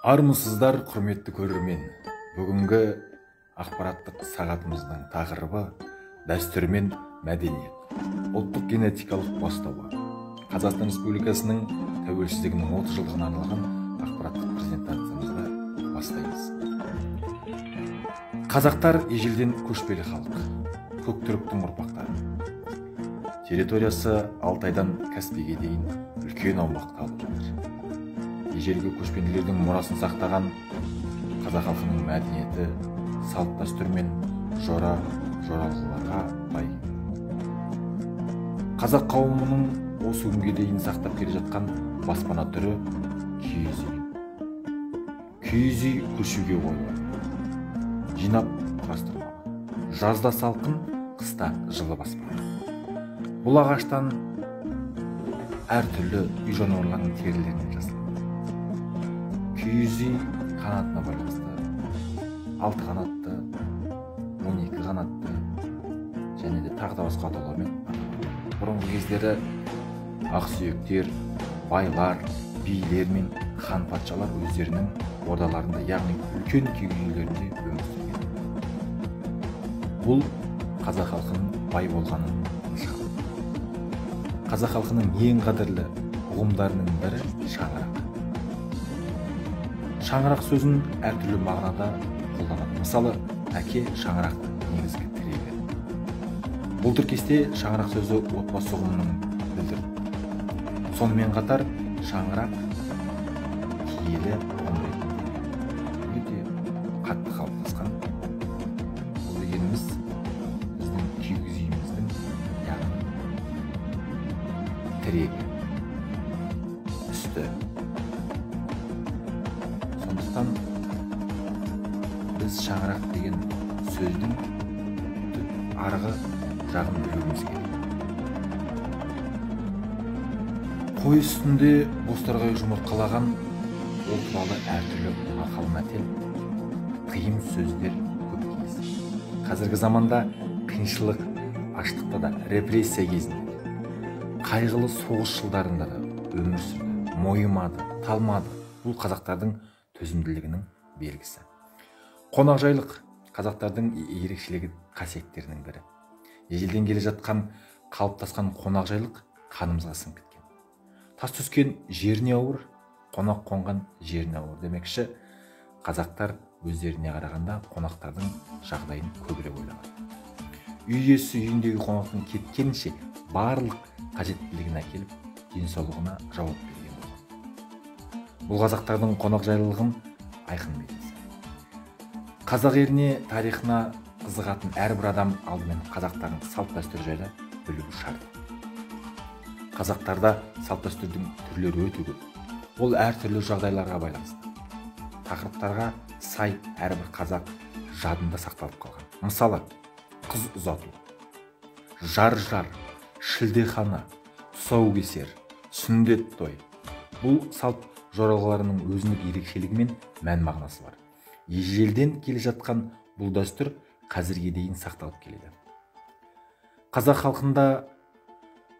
Армысыздар, құрметті көрермен. Бүгінгі ақпараттық сағатымыздың тақырыбы дәстүр мен мәдениет. Ұлттық генетикалық бастауы. Қазақстан Республикасының тәуелсіздігінің 30 жылдығына арналған ақпараттық презентациямызды бастаймыз. Қазақтар ежелден көшпелі халық, көк түріктің ұрпақтары. Территориясы Алтайдан Каспийге дейін үлкен аумақты алып жатыр. Ежелгі көшпенділердің мұрасын сақтаған қазақ халқының мәдениеті салт дәстүр мен жоралғыларға бай. Қазақ қауымының осы күнге дейін сақтап келе жатқан баспана түрі киіз үй. Киіз үй көшуге қойылады, жинап құрастырылады. Жазда салқын, қыста жылы баспана. Бұл ағаштан әртүрлі үй жануарларының терілерінен жасалады. Киіз үй қанатына байланысты 6 қанатты, 12 қанатты және де тағы да басқа атаулармен аталады. Бұрынғы кездері ақсүйектер, байлар, билер мен хан патшалар өздерінің ордаларында, яғни үлкен киіз үйлерінде өмір сүрген. Бұл қазақ халқының бай болғанын нышаны. Қазақ халқының ең қадірлі ұғымдарының бірі шаңырақ. Шаңырақ сөзін әртүрлі мағынада қолданады. Мысалы, әке шаңырақтың негізгі тірегі. Бұл тіркесте шаңырақ сөзі отбасы ұғымының білдірді. Сонымен қатар шаңырақ киелі ұғым ретінде өте қатты қалыптасқан. Бұл дегеніміз біздің киіз үйіміздің, яғни тірегі, үсті. Сондықтан біз шаңырақ деген сөздің түп арғы жағын білуіміз керек. Қой үстінде бозторғай жұмыртқалаған, ол туралы әртүрлі мақал-мәтел, тыйым сөздер көп кездеседі. Қазіргі заманда қиыншылық, аштықта да, репрессия кезінде де, қайғылы соғыс жылдарында да өмір сүрді, мойымады, талмады. Бұл қазақтардың төзімділігінің белгісі. Қонақжайлық қазақтардың ерекшелігі қасиеттерінің бірі. Ежелден келе жатқан қалыптасқан қонақжайлық қанымызға сіңіп кеткен. Тас түскен жеріне ауыр, қонақ қонған жеріне ауыр демекші, қазақтар өздеріне қарағанда қонақтардың жағдайын көбірек ойлаған. Үй иесі үйіндегі қонақтың кеткенше барлық қажеттілігін әкеліп, денсаулығына жауап берген болған. Бұл қазақтардың қонақжайлылығын айқын белгісі. Қазақ еліне, тарихына қызығатын әрбір адам алдымен қазақтардың салт дәстүрі жайлы білуі шарт. Қазақтарда салт дәстүрдің түрлері өте көп. Ол әртүрлі жағдайларға байланысты. Тақырыптарға сай әрбір қазақ жадында сақталып қалған. Мысалы, қыз ұзату, жар-жар, шілдехана, тұсаукесер, сүндет той. Бұл салт жоралғыларының өзіндік ерекшелігі мен мән мағынасы бар. Ежелден келе жатқан бұл дәстүр қазірге дейін сақталып келеді. Қазақ халқында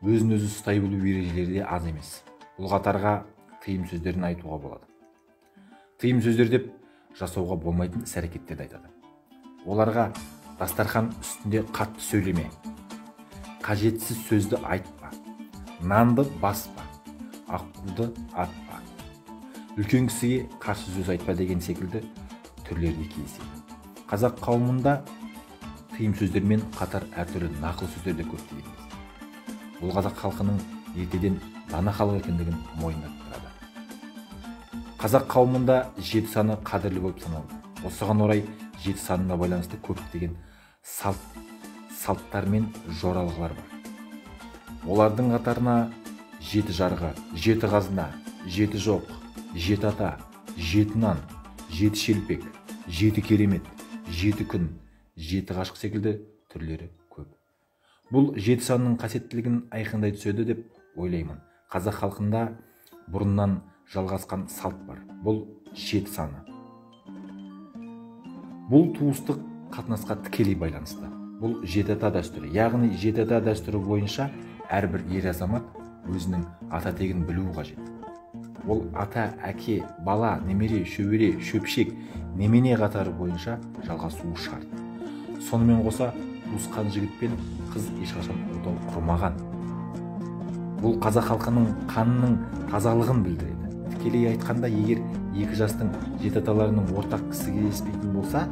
өзін өзі ұстай білу ережелері де аз емес. Бұл қатарға тыйым сөздерін айтуға болады. Тыйым сөздер деп жасауға болмайтын іс-әрекеттерді айтады. Оларға дастархан үстінде қатты сөйлеме, қажетсіз сөзді айтпа, нанды баспа, аққуды атпа, үлкен кісіге қарсы сөз айтпа деген секілді түрлері кездеседі. Қазақ қауымында тыйым сөздермен қатар әртүрлі нақыл сөздер де көптеген. Бұл қазақ халқының ертеден дана халық екендігін мойындаттырады. Қазақ қауымында жеті саны қадірлі болып саналды. Осыған орай жеті санына байланысты көптеген салттар мен жоралғылар бар. Олардың қатарына жеті жарғы, жеті қазына, жеті жоқ, жеті ата, жеті нан, жеті шелпек, жеті керемет, жеті күн, жеті ғашық секілді түрлері көп. Бұл жеті санның қасиеттілігін айқындай түседі деп ойлаймын. Қазақ халқында бұрыннан жалғасқан салт бар. Бұл жеті саны. Бұл туыстық қатынасқа тікелей байланысты. Бұл жеті ата дәстүрі. Яғни жеті ата дәстүрі бойынша әрбір ер азамат өзінің ата тегін білуі қажет. Ол ата, әке, бала, немере, шөбере, шөпшек, немене қатары бойынша жалғасуы шарт. Сонымен қоса туысқан жігіт пен қыз ешқашан отау құрмаған. Бұл қазақ халқының қанының тазалығын білдіреді. Тікелей айтқанда, егер екі жастың жеті аталарының ортақ кісі келіспейтін болса,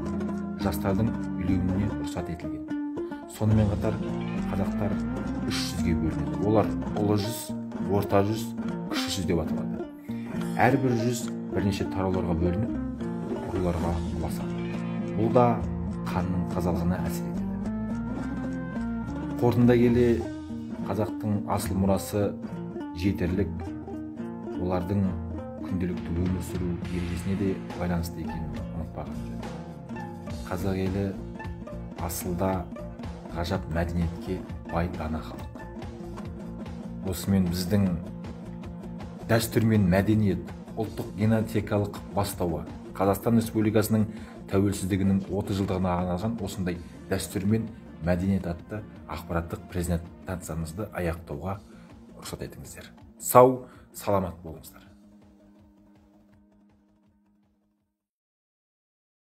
жастардың үйленуіне рұқсат етілген. Сонымен қатар қазақтар үш жүзге бөлінеді. Олар ұлы жүз, орта жүз, кіші жүз деп аталады. Әрбір жүз бірнеше тарауларға бөлініп, руларға ұласады. Бұл да қанның тазалығына әсер етеді. Қорытындай келе, қазақтың асыл мұрасы жетерлік, олардың күнделікті өмір сүру ережесіне де байланысты екенін ұмытпаған жөн. Қазақ елі асылда ғажап мәдениетке бай дана халық. Осымен біздің дәстүр мен мәдениет ұлттық генотекалық бастауы Қазақстан Республикасының тәуелсіздігінің 30 жылдығына арналған осындай дәстүр мен мәдениет атты ақпараттық презентациямызды аяқтауға рұқсат етіңіздер. Сау, саламат болыңыздар.